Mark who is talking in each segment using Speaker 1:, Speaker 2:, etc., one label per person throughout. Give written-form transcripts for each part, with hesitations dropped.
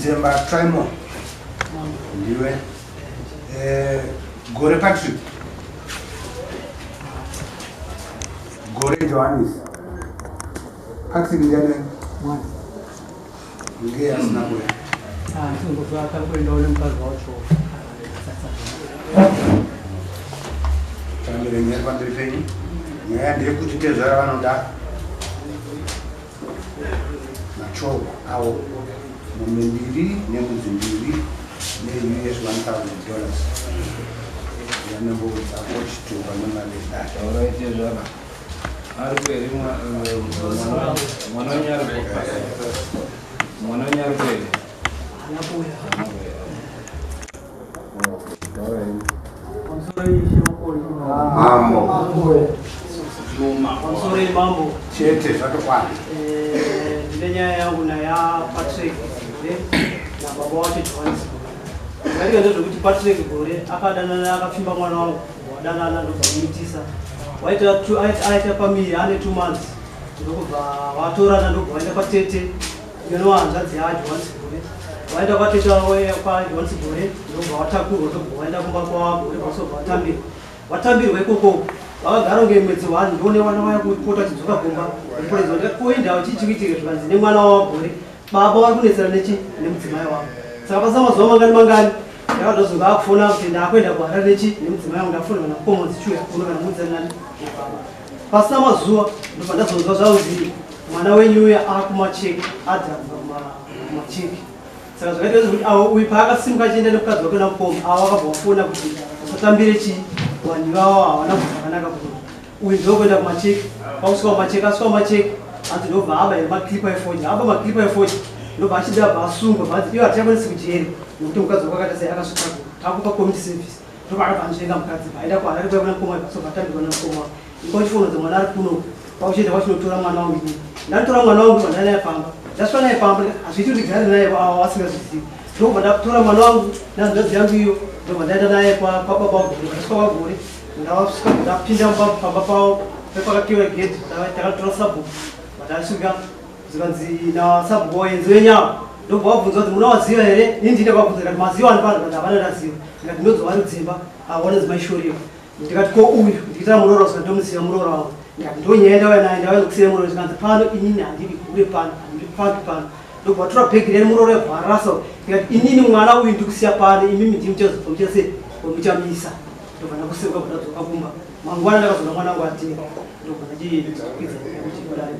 Speaker 1: Mudzemba Trimo ndiwe. Gore Patrick, Gore Johannes. Patrick ndiani? Ndiye asina kuya. Tamire nyaya pamberi penyu. Nyaya ndeyekuti tezvara vanoda machorwa awo mombe mbiri nembudzi mbiri ne-US $1000. Yanombodzako chitupa nemari yedare.
Speaker 2: Taurai tezvara. Ari kuhere mwana wenyu ari mwana wenyu ari kuhere?
Speaker 1: Mambo.
Speaker 3: Pamusoro mambo.
Speaker 1: Chete zvatokwana.
Speaker 3: Ndine nyaya yangu naya Patrick Gore nababa wacho Johannes Gore. Zvaitika ndezvekuti Patrick Gore akadanana akapfimba mwana wangu wadanana ndobva muitisa. Waita pamiri ane 2 months ndokubva vatorana ndobva vaenda kwatete inova hanzvadzi yaJohannes Gore. Vaenda kwatete kwaJohannes Gore ndobva vatakurwa ndobva vaenda kumba kwaGore vasobva vatambirwa. Vatambirwa ikoko vakagara kunge mwedzi 1 ndione vana vaya kupota chidzoka kumba ndikuredza kuti koenda chichikuitika zvikanzi nemwana waGore baba vari kunetsana nechi nemudzimai wavo. Saka pasina mazuva mangani mangani ndakazozonga akufona kuti ndakuenda kuHarare nechi nemudzimai wangu ndafonera namukoma dzichiuya kuno kana mudzana nani nababa. Pasina mazuva ndobva ndazonzwa zvakuzi mwana wenyu uya akumacheki adhakwa kumacheki. Saka zvakaita zvekuti avo uyu paakasimuka achienda nemukadzi wake namukoma avo akabva wafona kuti usatambire chii vanhu ivavo havana kubva zvakanaka kuno. Uyu ndokuenda kumacheki pakusvika kumacheki asvika kumacheki hanzi ndobva aba here maklipa efodya aba maklipa efodya ndobva achida abva asungwa bvanzi ivo hatichakwanisi kujeri nekuti mukadzi wako akaita sei akasvika takupa community service ndobva akabva anzvenga mukadzi aenda kuHarare kuya kuna mukoma sobva atambirwa namukoma wake ikochifono dzemwana ari kuno kwakuchienda kwachinotora mwana wangu inini ndatora mwana wangu ndobva naye pamba ndasvika naye pamba hazviiti kuti ndigare naye avo vasingazvizivi ndobva ndatora mwana wangu nehanzvadzi yangu iyo ndobva ndaenda naye kwababa waGore ndasvika kwaGore ndasvika ndapinda pamba pavo pepakakiwa gedhi takatora sabhuku vandasvika zvikanzi nasabhuku waenzi wenyawo ndobva wabvunza kuti munowaziva here ini ndine kwabvunza ndikati maziva ani pano ndikati havana ndaziva ndikati ndinonzi varudzimba avo vanonzi maishoriwa ndikati ko uyu ndikitira muroora usina ndomuziva muroora wangu ndikati ndonyaya ndauya naye ndauya nokusiya muroora zvikanzi pano inini handidi hure pano handidi pambi pano ndobva watora bhegi reni muroora yabva arasa ndikati inini mwana uyu ndikusiya pano imimi ndimi muchazobva muchamisa ndobva ndakusimuka bva ndadzoka kumba mangwana ndakazoona mwana wangu atini ndobva ndachikwidza kuti kudare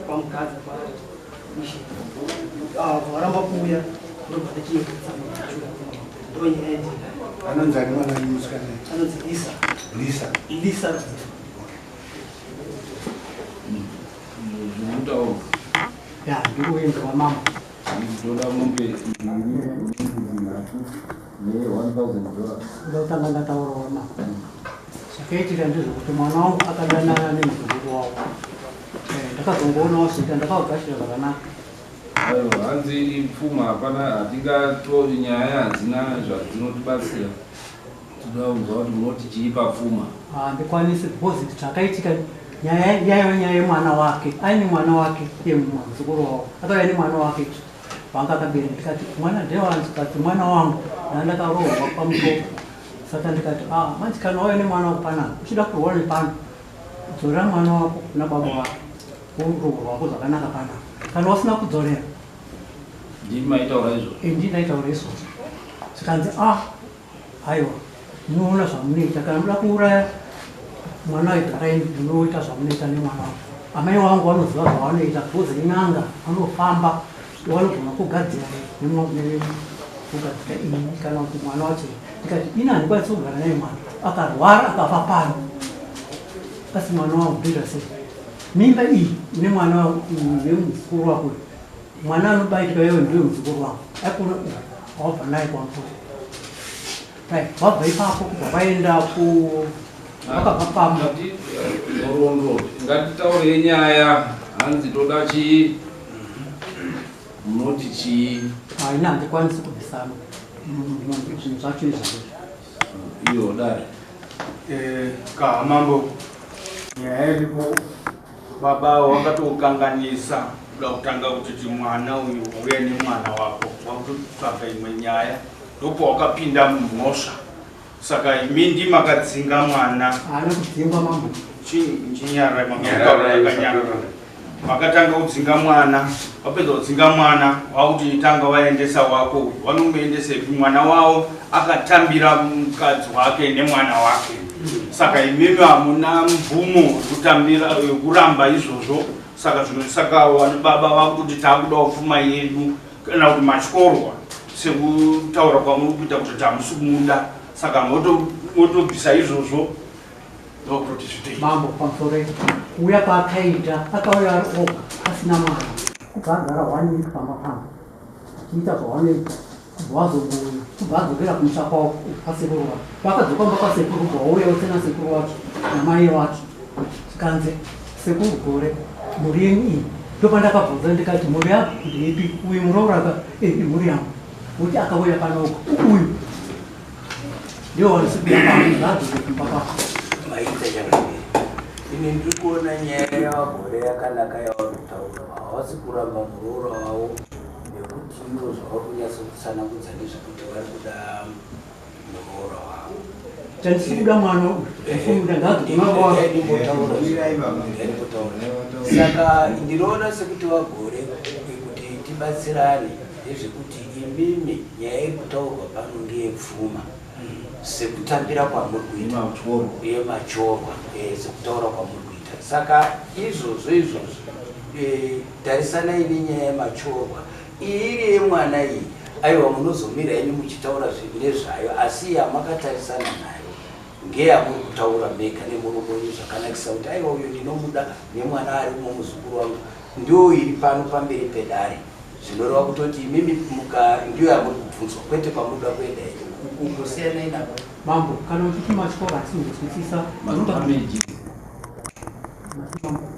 Speaker 3: kwamukadzi kwa ishe varamba kuuya ndobva ndachikwidza ndonyaya ndika
Speaker 1: Anonzi ani mwana wenyu musikana?
Speaker 3: Anonzi Lisa.
Speaker 1: Lisa.
Speaker 3: Lisa.
Speaker 2: Zvinotaurwa.
Speaker 4: Ya, ndikuenza kwamama.
Speaker 2: Ndoda mombe mbiri nembudzi nhatu ne$1000.
Speaker 4: Ndotanga ndataura wamama. Zvakaitika ndezvekuti mwana wangu akadanana nemuzukuru wavo. Ndakazongoonawo zvita ndakavagashira zvakanaka.
Speaker 2: Aiwa, hanzi ipfuma hapana hatingatori nyaya hadzina zvadzinotibatsira. Toda kunzwa kuti munoti chii papfuma.
Speaker 4: Handikwanisi because zvakaitika nyaya yaiva nyaya yemwana wake aine mwana wake iye muzukuru wavo akauya nemwana wake wanga akabereka ndikati mwana ndewanzi kati mwana wangu ndandakaroorwa pamusoro saka ndikati manje kana wauya nemwana wako panapa uchida kuroorwa nepano dzorera mwana wako kuna baba wake woroorwa wako zvakanaka panapa kana wasina kudzorera
Speaker 2: ndini maitaura izvozvo
Speaker 4: ndini ndaitaura izvozvo zvikanzi aiwa munoona zvamunoita kana muda kuuraya mwana wegarai munoita zvamunoita nemwana wako amai wangu vanoziva zvavanoita because in'anga vanofamba vanogona kugadzira kugadzira ini kana kuti mwana wacho ndikati ini handikwanisi kugara naye mwana akarwara akafa pano asi mwana wangu ndoita sei mimba iyi ine mwana nemuzukuru wako mwana anobaitika iwe ndiwe muzukuru wangu aikona wabva naye kwamukuru right wabva ipapo kubva vaenda ku vakabva pamba
Speaker 2: nhoroondo ngatitaure nyaya hanzi toda chii munoti chii
Speaker 4: ini handikwanisi kubvisana zvinhu zvacho izvozvo
Speaker 2: iyo dare
Speaker 5: Kaha mambo nyaya iripo baba wakatokanganisa Kuda kutanga kutoti mwana uyu wauya nemwana wako wakutotsvaga imwe nyaya, ndopawakapinda mumhosva. Saka imi ndimakadzinga mwana.
Speaker 4: Haana kudzingwa, mambo.
Speaker 5: Chinyara makanyanga. Makatanga kudzinga mwana, wapedza kudzinga mwana, wakuti tanga waendesa wako. Vanomuendesepi mwana wavo akatambira mukadzi wake nemwana wake? Saka imimi hamuna mvumo yekutambira, yekuramba izvozvo. Saka zvino, saka baba vakuti takudawo pfuma yedu, kana kuti matyorwa sekutaura kwamuri kuita kuti hamusi kumuda. Saka motobvisa izvozvo, ndokutoti zvitei.
Speaker 4: Mambo, pamusoro. Kuuya kwaakaita, akauya ari oga asina mwana, kubva agara one week pamba pangu achiita zvawanoita, kubva wazongouya, kubva adzokera kumusha kwavo kwasekuru wacho. Vakadzoka mumba kwasekuru, kubva wauya usina sekuru wacho namai wacho. Zvikanzi, "Sekuru Gore, mhuri yenyu iyi." Ndopandakabvunza ndikati, "Mhuri yangu ndeipi? Uyu muroora imhuri yangu, kuti akauya panoga uyu ndiwo wanisikuya pano, ngaadzoke kumba kwako."
Speaker 6: Maita chakamiri. Ini ndiri kuona nyaya yavaGore yakanaka yavanokutaura. Havasi kuramba muroora wavo, nekuti ivo zvavari kunyatsa kutsanangudza ndezvekuti vari kuda muroora wavo.
Speaker 4: Chandisi kuda mwana uyu, ndisikuda, ngaadzoke kumba kwako.
Speaker 6: Ndimbotaura. Saka ndinoona sekuti vaGore, kuti tibatsirane, ndezvekuti imimi nyaya iri kutaurwa pano ngeyepfuma sekutambira kwamuri kuita.
Speaker 2: Yematyorwa.
Speaker 6: Yematyorwa, sekutaura kwamuri kuita. Saka izvozvo izvozvo, tarisanai nenyaya yematyorwa. Iyi iri yemwana iyi, aiwa, munozomira henyu muchitaura nezvayo, asi yamakatarisana nayo ngeyamuri kutaura mega nemurume wenyu zvakanakisa, kuti aiwa, uyu ndinomuda nemwana arimo, muzukuru wangu, ndio iri pano pamberi pedare. Zvinoreva kutoti imimi muka ndiyo yamuri kubvunzwa, kwete kwamunoda kuenda ukungosiyanai nako.
Speaker 4: Mambo, kana uchiti matyoro, asinzwisisa.
Speaker 2: Madamages,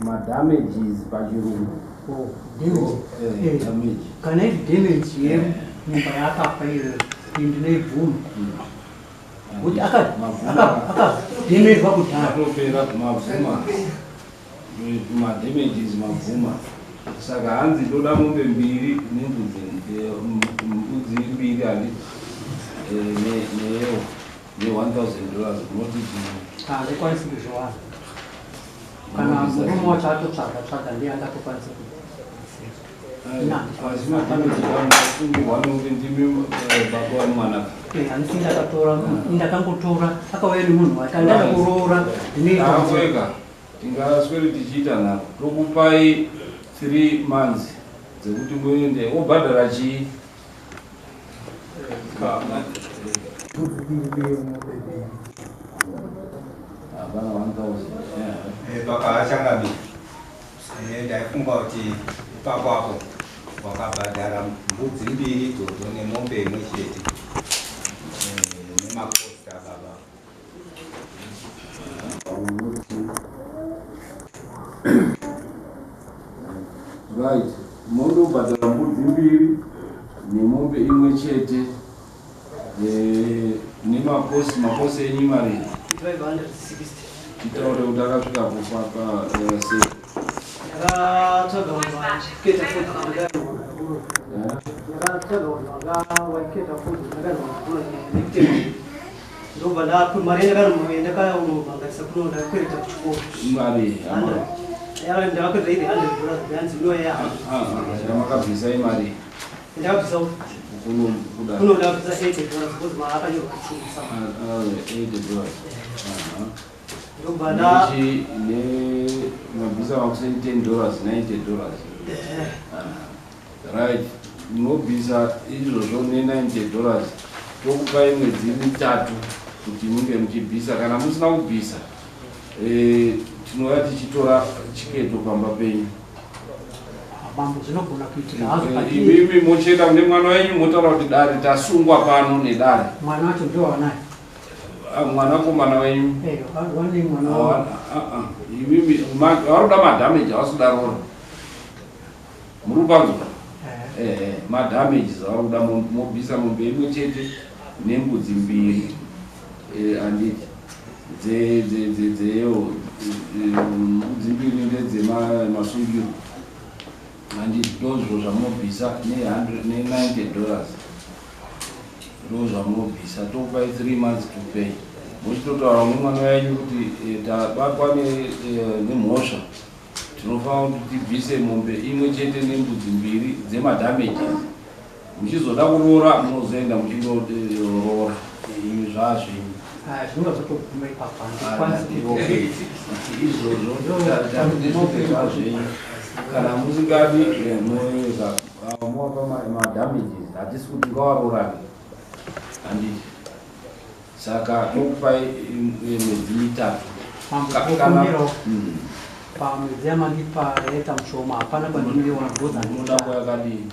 Speaker 2: madamages pachirungu.
Speaker 4: Oh, damage.
Speaker 2: Damage.
Speaker 4: Kana iri damage yemumba yaakafa iyoyo, iyi ndinoibvuma kuti akadhemerwa kudhara.
Speaker 2: Atopera mabvuma madamages, mabvuma. Saka hanzi ndoda mombe mbiri nembudzi, mbudzi mbiri, handiti? Neyo ne$1000 unoti?
Speaker 4: Handikwanisi kuzviwana. Kana murume wacho atotsvaga tsvaga, ndiye angatokwanisa.
Speaker 2: Asi madamages anosungirwa nekuti ndimi baba wemwana.
Speaker 4: Handisi ndakatora, ndakangotora, akauya nemunhu wake andada kuroora, ndinoita.
Speaker 2: Akweka tingasweri tichiita nharo. Tokupai 3 months dzekuti muende wobhadhara chii.
Speaker 1: Mbudzi mbiri nemombe mbiri.
Speaker 2: Hapana 1000.
Speaker 1: Pakachangamira, ndaifunga kuti ipapo apo wakabhadhara mbudzi mbiri idzodzo nemombe imwe chete, nemakosta baba.
Speaker 2: Right, mondobhadhara mbudzi mbiri nemombe imwe chete, nemakosi. Makosi enyu mari?
Speaker 3: 560.
Speaker 2: Titaure kuti akasvika kupapa sei.
Speaker 3: Ndakatsvaga vanhu vaketa fodya. Ndakatsvaga vanhu vakaita fodya, ndakanwa nekutema, ndobva mari yandakanobangarisa kuno ndakakwereta kuchikoro.
Speaker 2: Imari?
Speaker 3: Ndakakwereta iri $100, yanzi inoya.
Speaker 2: Yamakabvisa imari?
Speaker 3: Ndakabvisa
Speaker 2: kuno kuda?
Speaker 3: Kuno ndakabvisa $80 because maakanyorwa kuchikoro.
Speaker 2: $80.
Speaker 3: Ndobva nda
Speaker 2: Mabvisa makuseni $10, $90. Right, munobvisa izvozvo ne$90, tokupai mwedzi 3 kuti munge muchibvisa. Kana musina kubvisa, tinouya tichitora chiketo pamba penyu.
Speaker 4: Mambo, zvinogona kuitika hazvo.
Speaker 2: Imimi mochienda kune mwana wenyu, motaura kuti dare tasungwa pano nedare.
Speaker 4: Mwana wacho ndio wanaye.
Speaker 2: Ah, mwanakomana wenyu.
Speaker 4: Wane mwana wavo.
Speaker 2: Ah, ah. Imimi vari kuda madamage, havasi kuda rora. Muri kupanzwa? Madamages avari kuda, mobvisa mombe imwe chete nembudzi mbiri, handiti? Dzeyo mbudzi mbiri ndedzemasungiro. Handiti ndozvo zvamunobvisa ne90 dollars, ndo zvamunobvisa. Tokupai 3 months to pay. Muchitotaura nemwana wenyu kuti tabatwa nemhosva, tinofanira kuti tibvise mombe imwe chete nembudzi mbiri dzemadamages. Muchizoda kuroora, munozoenda muchindoroora imi, zvazvenyu.
Speaker 4: Zvinonga zvatoguma ipapo, handikwanisi.
Speaker 2: Izvozvo ndezvimwe zvazvenyu. Kana musingadi, moeza movapa madamages. Hatisi kuti ngawarorane, handiti? Saka tokupai mwedzi 3.
Speaker 4: Mambokumbirawo pamwedzi yamandipa yaita mushoma, hapana kwandinoiwana.
Speaker 2: Unoda kwayakadii?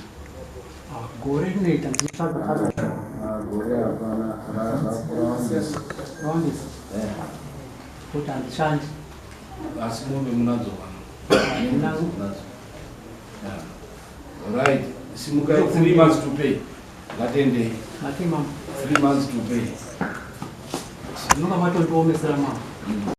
Speaker 4: Gore rinoita ndichitsvaga tsvaga.
Speaker 2: Gore hapana, rawandisa.
Speaker 4: Rawandisa kuti handishandi.
Speaker 2: Asi mombe munadzo
Speaker 4: Ndinadzo.
Speaker 2: Munadzo. Right, simukai. 3 months to pay. Ngatendei.
Speaker 4: Mati mama.
Speaker 2: 3 months to pay.
Speaker 4: Ndinonga matondiomesera mama.